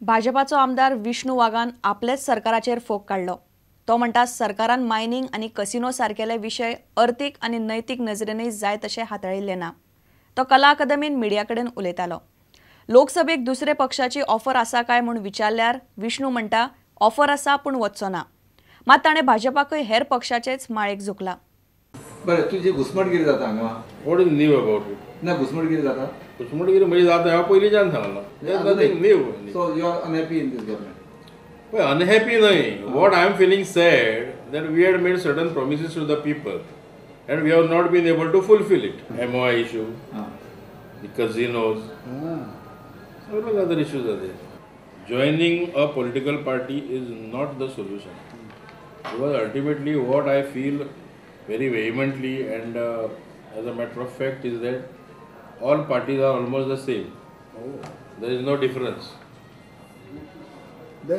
भाजपाचो आमदार विष्णू वाघान आपलेच सरकाराचेर फोग काडलो. तो म्हणटा सरकारान मायनिंग आनी कसिनो सारकेले विशय अर्थीक आनी नैतीक नजरेनय जाय तशें हाताळिल्ले ना. तो कला अकादमीन मिडिया कडेन उलयतालो. लोकसभेक दुसरे पक्षाची ऑफर आसा काय म्हूण विचारल्यार विष्णू म्हणटा ऑफर आसा पूण वचचो ना. मात ताणें भाजपाकय हेर पक्षाचेच माळेक झुकला. बरें, तुजी घुसमटगिरी जाता हांगा. What is new about it? ना, घुसमटगिरी जाता. घुसमटगिरी म्हणजे जाता हांव पयलींच्यान सांगलां. Nothing new. So you are unhappy in this government? पळय, अनहॅपी न्हय. What I am feeling sad that we had made certain promises to the people and we have not been able to fulfil it. MOI issue, the casinos, several other issues are there. Joining a political party is not the solution. Because ultimately what I feel very vehemently and as a matter of fact is that all parties are almost the same. Oh. There is no difference.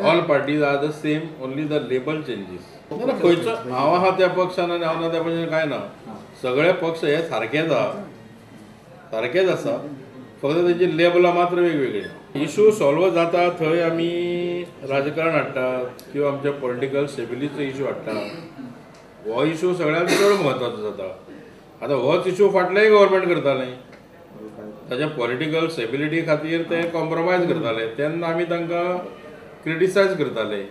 All parties are the same, only the label changes. खंयचो हांव आहा त्या पक्षान आनी हांव ना त्या पक्षान कांय ना, सगळे पक्ष हे सारकेच आहा, सारकेच आसा, फक्त तेंची लेबलां मात्र वेगवेगळी. इशू सॉल्व जाता थंय आमी राजकारण हाडटात किंवा आमच्या पॉलिटिकल स्टेबिलिटीचो इशू हाडटा. हो इशू सगळ्यांत चड म्हत्वाचो जाता. आतां होच इशू फाटलेय गव्हर्मेंट करतालें, ताच्या पॉलिटिकल स्टेबिलिटी खातीर ते कॉम्प्रोमायज करताले, तेन्ना आमी तांकां क्रिटिसायज करताले.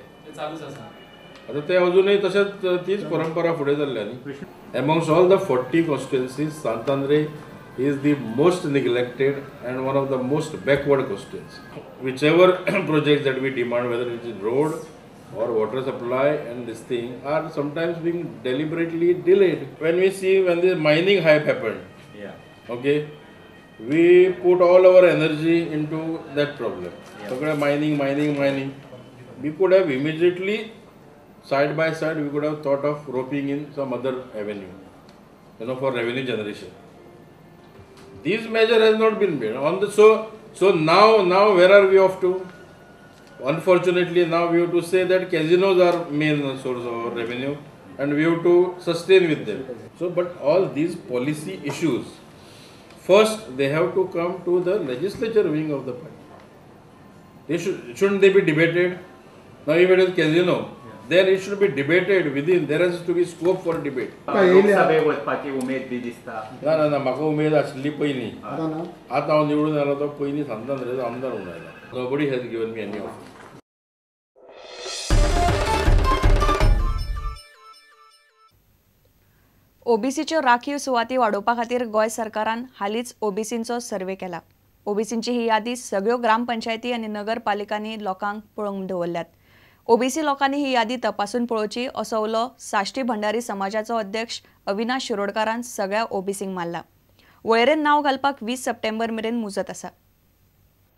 आतां ते अजुनूय तशेंच तीच परंपरा फुडें चल्ल्या न्ही. Amongst all the 40 constituencies, Sant Andre is the most neglected and one of the most backward constituencies. Whichever projects that we demand, whether it is road or water supply and this thing, are sometimes being deliberately delayed. When we see when the mining hype happened, yeah, okay, we put all our energy into that problem. Yeah. Okay, mining, mining, mining. We could have immediately, side by side, we could have thought of roping in some other avenue, you know, for revenue generation. This measure has not been made. On the so now where are we off to? Unfortunately, now we have to say that casinos are main source of our revenue and we have to sustain with them. So, but all these policy issues, first they have to come to the legislature wing of the party. They shouldn't they be debated? Now if it is casino, then it should be debated within. There has to be scope for debate. लोकसभेक वचपाची उमेद बी दिसता? ना ना ना, म्हाका उमेद आशिल्ली पयलीं. आतां हांव निवडून आयलो तो पयलीं सांतांद्रेचो आमदार म्हणून आयलो. Nobody has given me any offer. ओबीसीच्यो राखीव सुवाती वाडोवपा खातीर गोंय सरकारान हालींच ओबीसींचो सर्वे केला. ओबीसींची ही यादी सगळ्यो ग्रामपंचायती आनी नगरपालिकांनी लोकांक पळोवंक दवरल्यात. ओबीसी लोकांनी ही यादी तपासून पळोवची असो उलो साश्टी भंडारी समाजाचो अध्यक्ष अविनाश शिरोडकारान सगळ्या ओबीसींक मारला. वळेरेन नांव घालपाक 20 सप्टेंबर मेरेन मुजत आसा.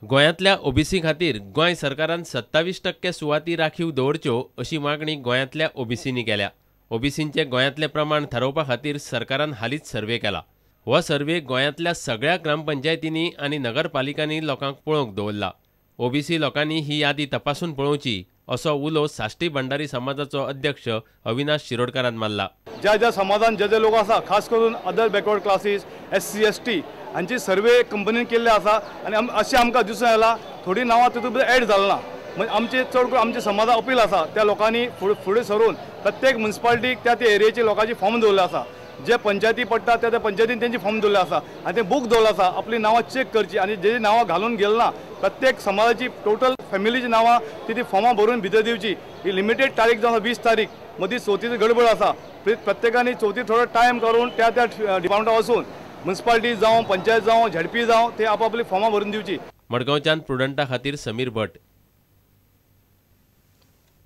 गोंयांतल्या ओबीसी खातीर गोंय सरकारान 27% सुवाती राखीव दवरच्यो अशी मागणी गोंयांतल्या ओबीसींनी केल्या. ओबीसींचे गोंयांतलें प्रमाण थारोवपा खातीर सरकारान हालींच सर्वे केला. हो सर्वे गोंयांतल्या सगळ्या ग्रामपंचायतींनी आनी नगरपालिकांनी लोकांक पळोवंक दवरला. ओबीसी लोकांनी ही यादी तपासून पळोवची असो उलो साश्टी भंडारी समाजाचो अध्यक्ष अविनाश शिरोडकारान मारला. ज्या ज्या समाजान जे जे लोक आसा, खास करून other backward classes, SC ST हांची सर्वे कंपनीन केल्ले आसा आनी अशें आमकां दिसून आयलां थोडीं नांवां तितूंत एड जाल ना. म्हणजे आमचे चड करून आमच्या समाजा अपील आसा त्या लोकांनी फुडें सरून प्रत्येक म्युनिसिपालिटीक त्या त्या एरियेचे लोकांची फॉर्म दवरले आसा, जे पंचायती पडटा त्या त्या पंचायतीन तेंची फॉर्म दवरले आसा आनी ते बूक दवरले आसा. आपली नांवां चॅक करची आनी जेजी नांवां घालून गेल ना प्रत्येक समाजाची टोटल फॅमिलीची नांवां ती फॉर्मां भरून भितर दिवची. ही लिमिटेड तारीख जावन 20 तारीख मदीं चवथीची गडबड आसा. प्रत्येकान चवथी थोडो टायम काडून त्या त्या डिपार्टमेंटाक वचून म्युनिसिपालिटी जावं, पंचायत जावं, झेडपी जावं, ते आपआपली फॉर्मां भरून दिवची. मडगांवच्यान प्रुडंटा खातीर समीर भट.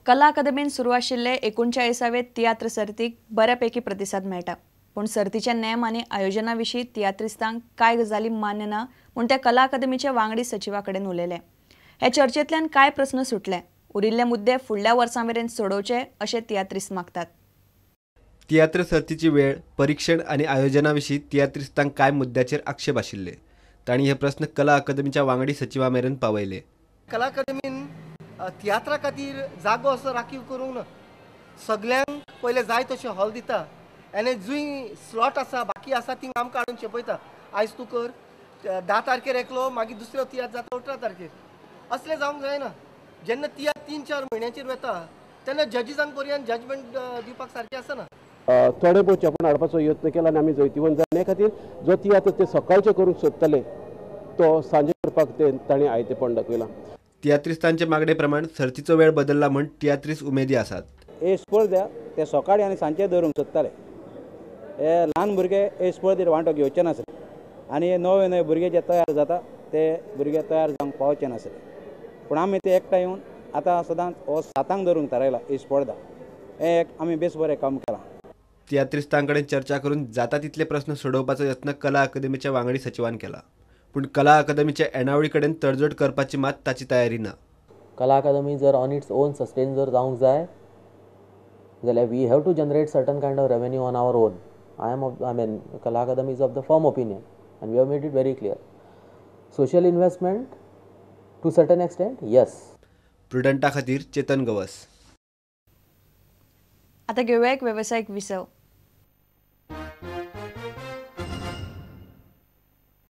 कला अकादमीन सुरू आशिल्ले 39वे तियात्र सर्तीक बऱ्यापैकी प्रतिसाद मेळटा. पूण सर्तीचे नेम आनी आयोजना विशीं तियात्रिस्तांक कांय गजाली मान्य ना म्हूण ते कला अकादमीचे वांगडी सचिवा कडेन उलयले. हे चर्चेंतल्यान कांय प्रस्न सुटले. उरिल्ले मुद्दे फुडल्या वर्सां मेरेन सोडोवचे अशें तियात्रिस्त मागतात. तियात्र सर्तीची वेळ, परिक्षण आनी आयोजना विशीं तियात्रिस्तांक कांय मुद्द्याचेर आक्षेप आशिल्ले. तांणी हे प्रस्न कला अकादमीच्या वांगडी सचिवा मेरेन पावयले. कला अकादमीन तियात्रा खातीर जागो असो राखीव करूंक ना. सगल्यांक पयले जाय तशें हॉल दिता आनी जंय स्लॉट आसा बाकी आसा ती आमकां हाडून चेपयता. आयज तूं कर 10 तारखेर एकलो, मागीर दुसरो तियात्र जाता 18 तारखेर. असलें जावंक जायना. जेन्ना तियात्र 3-4 म्हयन्याचेर वता तेन्ना जजीसांक पर्यंत जजमेंट दिवपाक सारकें आसना. थोडे भोव चेपण हाडपाचो यत्न केला आनी आमी जैतिवंत जाले. हे खातीर जो तियात्र ते सकाळचे करूंक सोदताले तो सांजे करपाक ते तांणी आयतेपण दाखयलां. तियात्रिस्तांचे मागणे प्रमाण सर्तीचो वेळ बदलला म्हण तियात्रिस्त उमेदी आसात. हे स्पर्धा ते सकाळी आनी सांजचे दवरूंक सोदताले. हे ल्हान भुरगे हे स्पर्धेर वांटो घेवचे नासले आनी हे नवे नवे भुरगे जे तयार जाता ते भुरगे तयार जावंक पावचे नासले. पूण आमी ते एकठांय येवन आतां सदांच हो 7 दवरूंक थारायला ही स्पर्धा. हें एक आमी बेस बरें काम केलां. तियात्रिस्तां कडेन चर्चा करून जाता तितले प्रस्न सोडोवपाचो यत्न कला अकादमीच्या वांगडी सचिवान केला. पूण कला अकादमीच्या येणावळी कडेन तडजोड करपाची मात ताची तयारी ना. कला अकादमी जर ऑन इट्स ओन सस्टेन जर जावंक जाय जाल्यार we have to generate certain kind of revenue on our own. I mean Kala Akademi is of the firm opinion and we have made it very clear. Social investment to certain extent yes. प्रुडंटा खातीर चेतन गवस. आतां घेवया एक वेवसायीक विसव.